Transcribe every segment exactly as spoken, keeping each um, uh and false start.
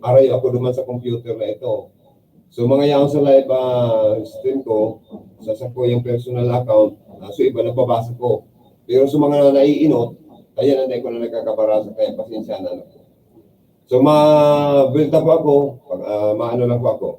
Arayo ako duman sa computer na ito. So, mga yaon sa live, ah, stream ko, sa sakuyang personal account, ah, so iba nababasa ko. Pero sa mga naiinot, ayan, hindi ko na nagkakabarasa, kaya pasensya na lang po. So, ma-build up ako, pag, ah, maano lang po ako.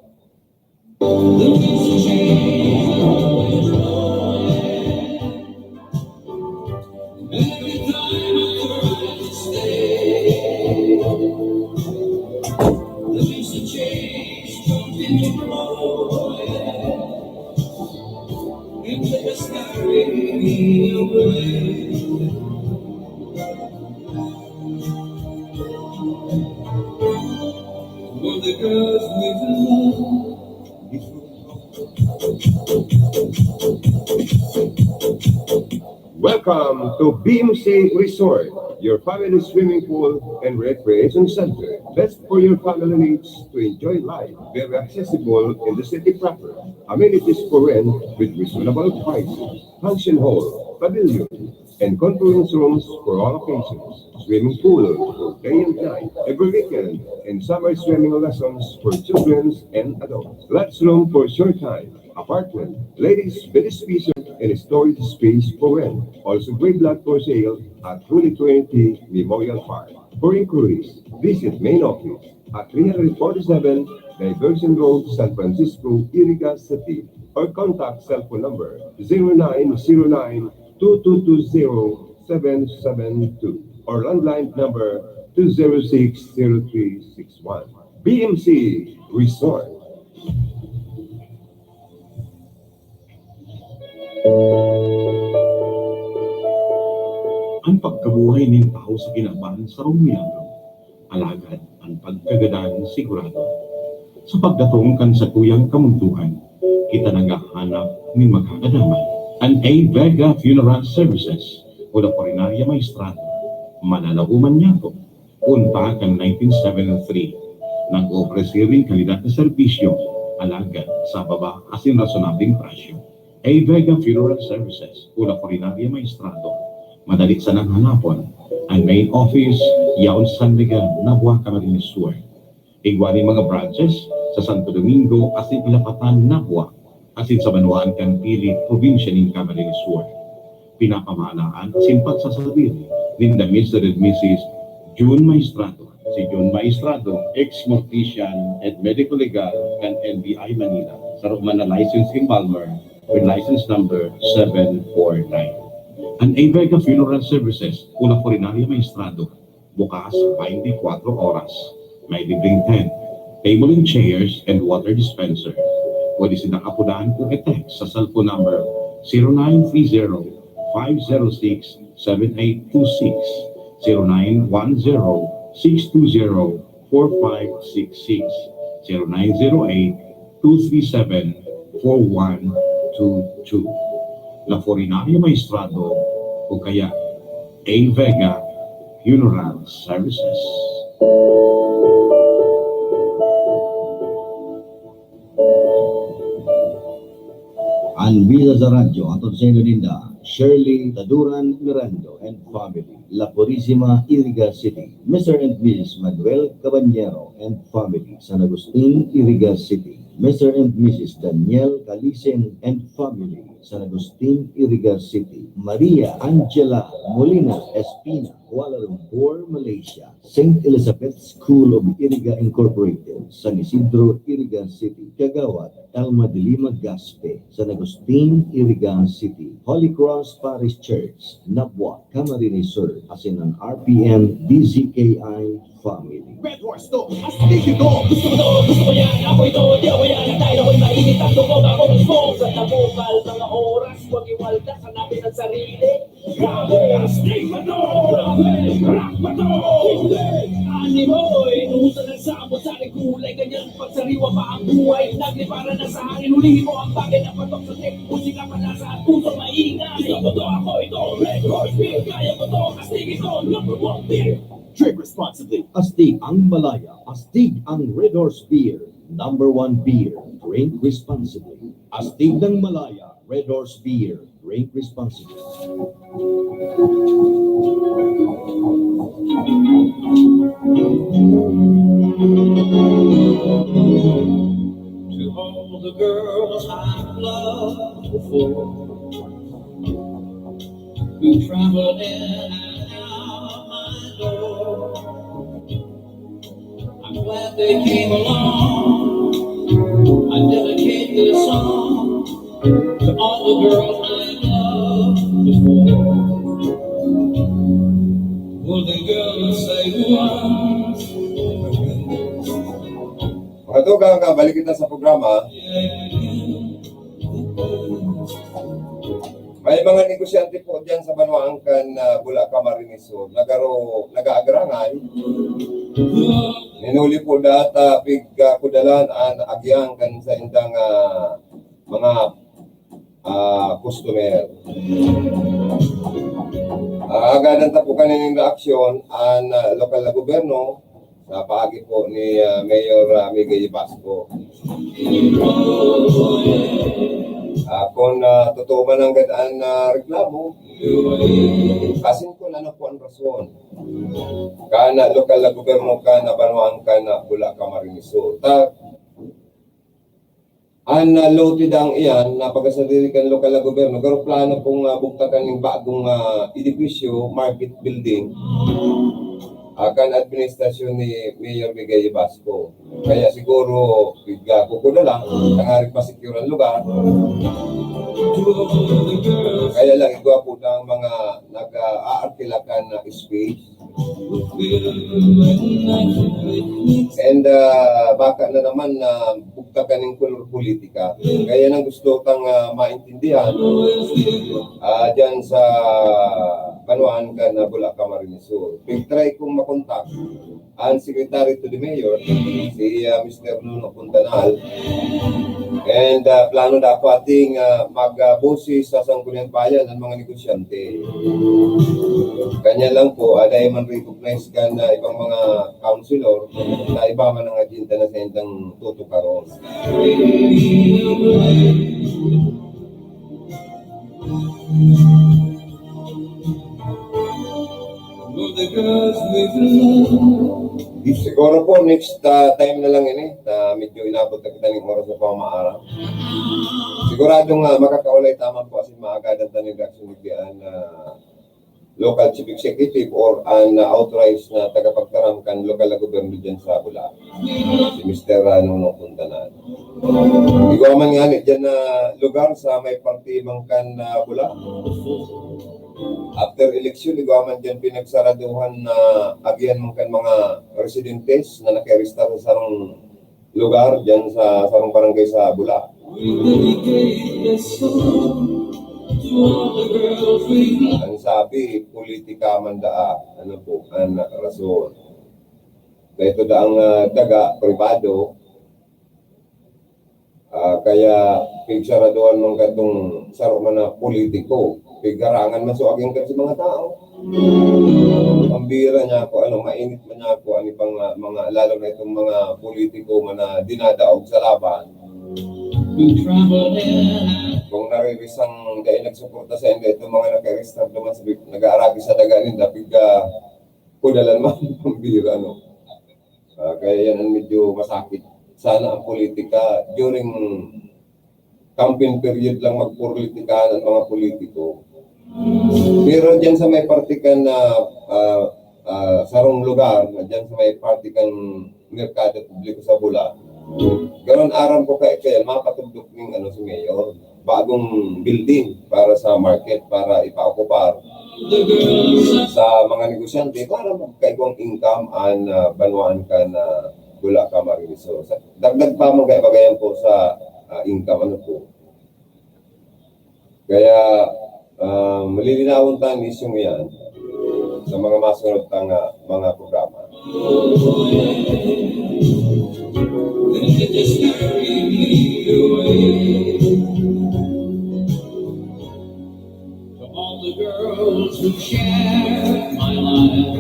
Welcome to B M C Resort, your family swimming pool and recreation center. Best for your family needs to enjoy life, very accessible in the city proper. Amenities for rent with reasonable prices. Function hall, pavilion, and conference rooms for all occasions. Swimming pool for day and night, every weekend, and summer swimming lessons for children and adults. Classroom for short time, apartment, ladies' bed space, and storage space for rent. Also, graveyard for sale at Holy Trinity Memorial Park. For inquiries, visit main office at three hundred forty-seven Diversion Road, San Francisco, Iriga City, or contact cell phone number zero nine zero nine two two two zero seven seven two or landline number two zero six zero three six one. B M C Resort. An pagkabuhay nin tawo sa kinaban sarong milagro, alagad an pagkagadan sigurado. Sa pagdatong kan sakuyang kamundoan, kita naghahanap nin magkakadamay. An A Vega Funeral Services o La Funeraria Maestrado, manalaoman niyato. Kun pa kan nineteen seventy-three, nag-oofrese nin kalidad na serbisyo, alagad sa baba asin rasonableng presyo. A Vega Funeral Services o La Funeraria Maestrado. Madali sanang hanapon. An main office, yaon sa San Miguel, Nabua, Camarines Sur. Igwa nin mga branches sa Santo Domingo asin Ilapatan, Nabua, asin sa banwaan kan Pili, probinsya nin Camarines Sur. Pinapamahalaan asin pagsasadiri ninda Mister and Missus Jun Maestrado. Si Jun Maestrado, ex-mortician and medico legal kan N B I Manila, saro man na license in Balmer with license number seven four nine. An A Vega Funeral Services o La Funeraria Maestrado, bukas twenty-four oras. May libreng tent, table and chairs, and water dispenser. Pwede sindang apodan o i-text sa cellphone number zero nine three zero five zero six seven eight two six, zero nine one zero six two zero four five six six, zero nine zero eight two three seven four one two two. La Funeraria Maestrado o kaya A Vega Funeral Services. An bisa sa radyo, hatod sa inyo ninda, Shirley Taduran Mirando and family, La Purisima, Iriga City. Mister and Missus Manuel Cabanyero and family, San Agustin, Iriga City. Mister and Missus Daniel Calisen and family, San Agustin, Iriga City. Maria Angela Molina Espina, Kuala Lumpur, Malaysia. Saint Elizabeth School of Iriga Incorporated, San Isidro, Iriga City. Kagawad Elma de Lima Gaspe, San Agustin, Iriga City. Holy Cross Parish Church, Nabua, Camarines Sur, asin an R P N D Z K I family. Red Horse to, astig ito. Gusto ko to, gusto ko yan, ako ito, di ako yan. Dahil ako'y mainit ang dugo, ako mismo. Sa tabukal, mga oras, huwag iwaldas, hanapin ang sarili. Grabe, astig ba to? Grabe, rock ba to? Hindi. Animo, inuusan ng sabot sa aking kulay, ganyan pagsariwa pa ang buhay. Naglipara na sa hangin, hulihin mo ang bagay na patok sa tape. Musika pa na sa puso, maingay. Gusto ko to, ako ito, Red Horse Beer. Kaya ko to, astig ito, number one beer. Drink responsibly. Astig ang Malaya, astig ang Red Horse Beer. Number one beer. Drink responsibly. Astig ng Malaya, Red Horse Beer. Drink responsibly. To all the girls I've loved before, who traveled in and out my door, I'm glad they came along. I dedicate this song to all the girls I loved before. Will the girls say once again? Mga tugang, ah, balik kita sa programa. May mga negosyante po dyan sa banwaan kan, ah, Bula, Camarines Sur. Nagaro, nag-aagrangay. Ninuli po data, pig, ah, kudalan, an agyang kan sa indang, ah, mga, ah, customer. Ah, agadan ta po kaning reaksyon, an, ah, lokal na gobyerno, sa paagi po ni, ah, Mayor, ah, Miguel Basco. Ah, kung, ah, totoo man ang gad-, an, ah, reklamo, asin kung ano po ang rason. Kana lokal na gobyerno, kana banwaan, kana Bula, Camarines Sur. Ta, an, ah, lote daang iyan na pagkasadiri kan lokal na gobyerno, garo plano pong, ah, bugtakan ning bagong, ah, edipisyo, market building. Ah, kan administrasyon ni Mayor Miguel Basco. Kaya siguro, bigla ko ko na lang, tangarig masikyo ang lugar. Kaya lang, igwa po ng mga nag-aarkila kan na space. And, ah, baka na naman na bugtakan ning kolor politika. Kaya nang gusto kang, ah, maintindihan, ah, dyan sa banwaan kan Bula, Camarines Sur. Pig-try kong makontak an secretary to the mayor, si, ah, Mister Nuno Puntanal. And, ah, plano na ako ating, ah, magboses sa Sangguniang Bayan ng mga negosyante. Kanya lang po, ah, dahil man recognize kan, ah, ibang mga councilor, na iba man ang agenda na sa indang tutukaron. Siguro po, next, ah, time na lang ini, na medyo inabot na kita ning oras sa pamaaram. Siguradong, ah, makakaulay taman po asin maagadan ta ning reaksyon digdi an, ah, local chief executive or an, ah, authorized na tagapagtaram kan lokal na gobyerno dyan sa Bula, si Mister Nuno Puntanal. Igwa man ngani dyan na lugar sa may parte man kan, ah, Bula. After election, igwa man dyan pinagsaraduhan na agihan man kan mga residentes na nakaregister sa sarong lugar dyan sa sarong barangay sa Bula. Ang sabi, politika man daa. Ano po ang rason? Kaya ito daang, ah, daga, pribado, ah, kaya pigsaraduhan man katong saro man na politiko, pigarangan man so aging kan sa mga tao. Pambira niya ako, ano, mainit man niya ako, ano pang, ah, mga, lalo na itong mga politiko man na dinadaog sa laban. Kung naririsang dahil nagsuporta sa inyo, itong mga nakaregister naman sa nag-aaragi sa daga ninda, piga kudalan man, pambira, no? Ah, kaya yan ang medyo masakit. Sana ang politika, during campaign period lang magpolitikahan ang mga politiko. Pero dyan sa may parte kan, ah, ah, ah, sarong lugar, dyan sa may parte kan merkado publiko sa Bula, ganon aram ko kay, kaya mapatugdok ning ano, si Mayor, bagong building para sa market, para ipaokupar sa mga negosyante para magkaigwang income an, ah, banwaan kan Bula, Camarines Sur. Sa, dagdag pa man kaya bagayan po sa, ah, income, ano po. Kaya, ah, malilinawon ta an isyung iyan sa mga masunod tang, ah, mga programa. To all the girls who shared my life,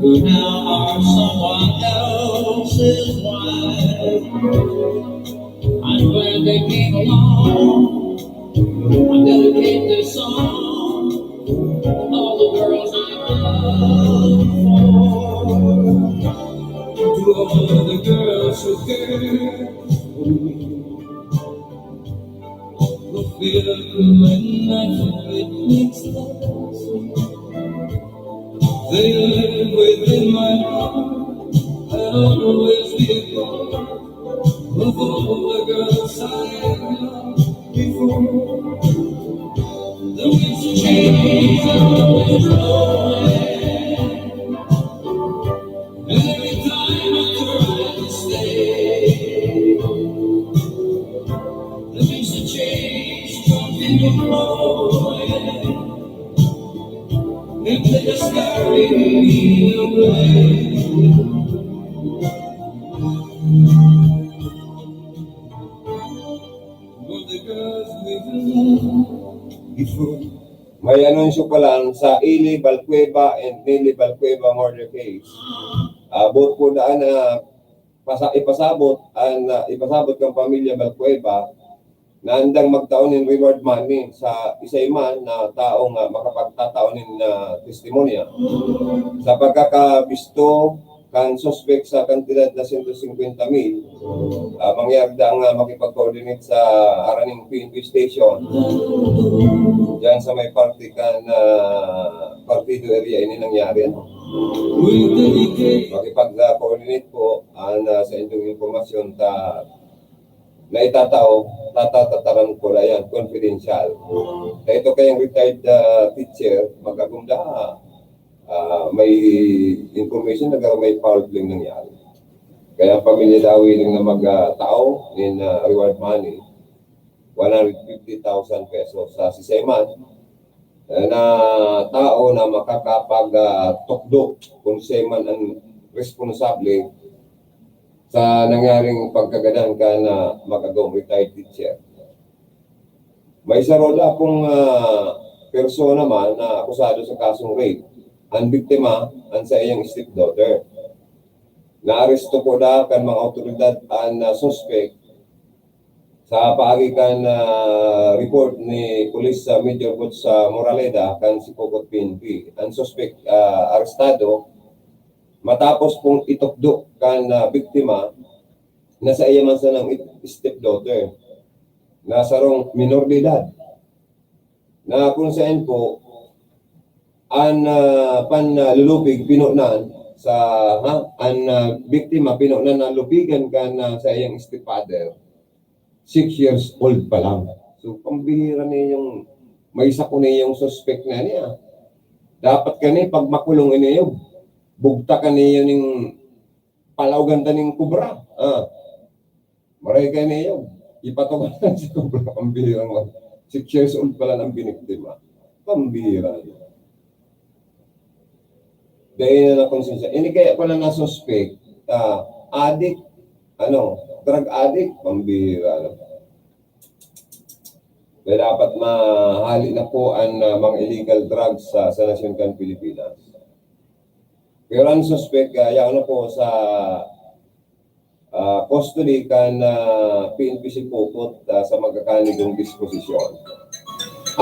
who now are someone else's wife. I'm glad they came along. I dedicate this song to all the girls I All the girls who care for me, who feel when I feel it makes them sing. They live within my heart. I'll always be a part of all the girls I have loved before. The winds of change are always blowing. Every time I try to stay, the winds of change continue blowing. And they just carry me away. Were the girls we've loved before. May anunsyo pa lang sa Eli Balcueva and Nelly Balcueva murder case. Abot po daan na pasa-, ipasabot an, ah, ipasabot kan pamilya Balcueva na andang magtao nin reward money sa isay man na taong, ah, makapagtatao nin, ah, testimonya. Sa pagkakabisto kan suspek sa kantidad na sento singkwenta mil, ah, mangyari daa nga makipag-coordinate sa haraning P N P station. Diyan sa may parte kan, ah, Partido area ini nangyari, ano? Makipag-coordinate po, ah, na sa indong impormasyon ta na itatao, tatatataran ko na yan, confidential. Kaya ito kayang retired, ah, teacher, mag-agum na, ah, may information na garo may foul play nangyari. Kaya ang pamilya daw willing na mag, ah, tao in, ah, reward money, one hundred fifty thousand pesos sa sisay man, eh, na tao na makakapag, ah, tukdo kung siya man ang responsable sa nangyaring pagkagadan kan, ah, mag-agom retired teacher. May saro da pong, ah, persona man na akusado sa kasong rape. Ang biktima, ang sa iyang stepdaughter. Naaresto po da kan mga awtoridad ang, ah, suspek sa paagi kan, ah, report ni Police, ah, Major Boots, ah, Moraleda kan Sipocot P N P. Ang suspek, ah, arestado matapos pong itukdo kan, ah, biktima na sa iya man sanang it-, stepdaughter na sarong minor de edad, na kung saan po an, ah, panlulupig pinonan sa, ha, an, ah, biktima pinonan na lupigan kan, ah, sa iyang stepfather, six years old pa lang. So, pambihira na yung, may isa ko na yung suspect na niya. Dapat kani, pag makulong ini yung, bugta kani yun yung palaogan ta ning kubra. Ah. Maray kayo niyo, ipatugalan si kubra, pambihira man. Six years old pa lang ang biniktima. Pambihira. Dahil na nakonsensya. Ini kaya pala na suspect, ah, addict, ano, drug addict, pambihira. Kaya dapat mahali na po ang, ah, mga illegal drugs sa, sa nasyon kan Pilipinas. Pero ang suspect, ah, yaon na po sa, ah, custody kan, ah, P N P Sipocot, ah, sa magkakanigong disposisyon.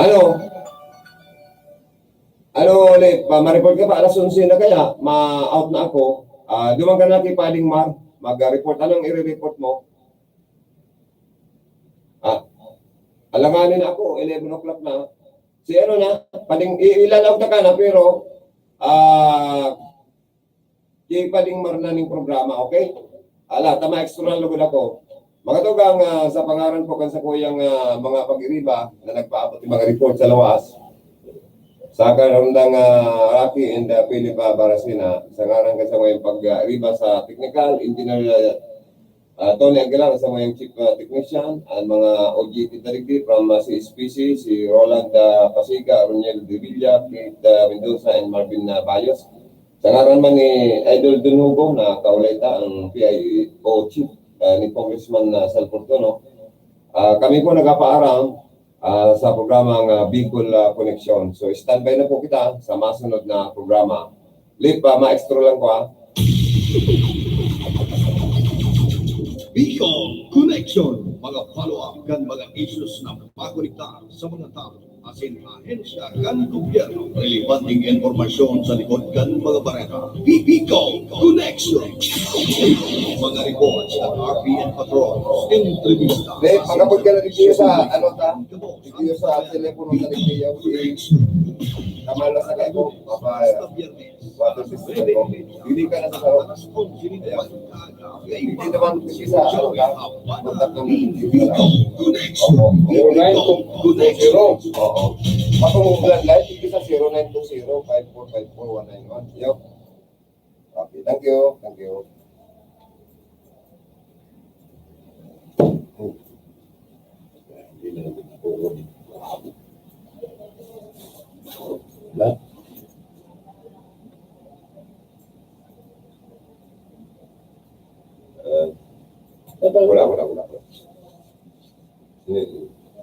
Ano? Ano, ulit? Pa, ma-report ka ba? Alas onse na kaya? Ma-out na ako. Ah, duman ka na kay Pading Mar. Mag-report. Anong i-report mo? Ah, alanganin ako. Eleven o'clock na. Si ano na? Pading, i-, ilalaw ta ka na, pero, ah, Kay Pading Mar na ning programa, okay? Ala, ta ma-extra lang lugod ako. Mga tugang, ah, sa pangaran po kan sakuyang, ah, mga pag-iriba na nagpaabot ng mga report sa lawas, sa karundang, ah, Rocky and, ah, Philip, ah, Barasina, sa ngaran kan sakuyang pag-iriba sa technical, engineer, ah, ah, Tony Aguilar, sa mga chief, ah, technician, ang mga O G T taligdi from, ah, C S P C, si Roland, ah, Pasiga, Roniel Revilla, Keith, ah, Mendoza, and Marvin, ah, Bayos. Sa ngaran man ni Idol Dun Hugo na kaulay ta, ang P I O chief, ah, ni Congressman, ah, Sal Fortuno, ah, kami po nagpapaaram, ah, sa programang, ah, Bicol, ah, Connection. So, standby na po kita sa masunod na programa. Lip, ah, ma-extra lang ko, ah. Bicol Connection, mga follow-up kan mga issues na makonektar sa mga tao. Asin ahensya kan gobyerno. Relevanteng impormasyon sa likod kan mga bareta. Bicol Connection. Mga reports ng R P N Patrol. Entrevista. Be, pagkapag ka na rin sa, ano ta? Ito sa telepono na rin kayo, eh, tama na sa kayo, baba, water system ko. Hindi ka na sa sarap. Ayan. Hindi naman kasi sa, ano ka, kontak ng Bicol Connection. Zero nine two zero. Oo. Ako mo blood light, hindi sa zero nine two zero, five four five four one nine one. Yo. Okay, thank you. Thank you.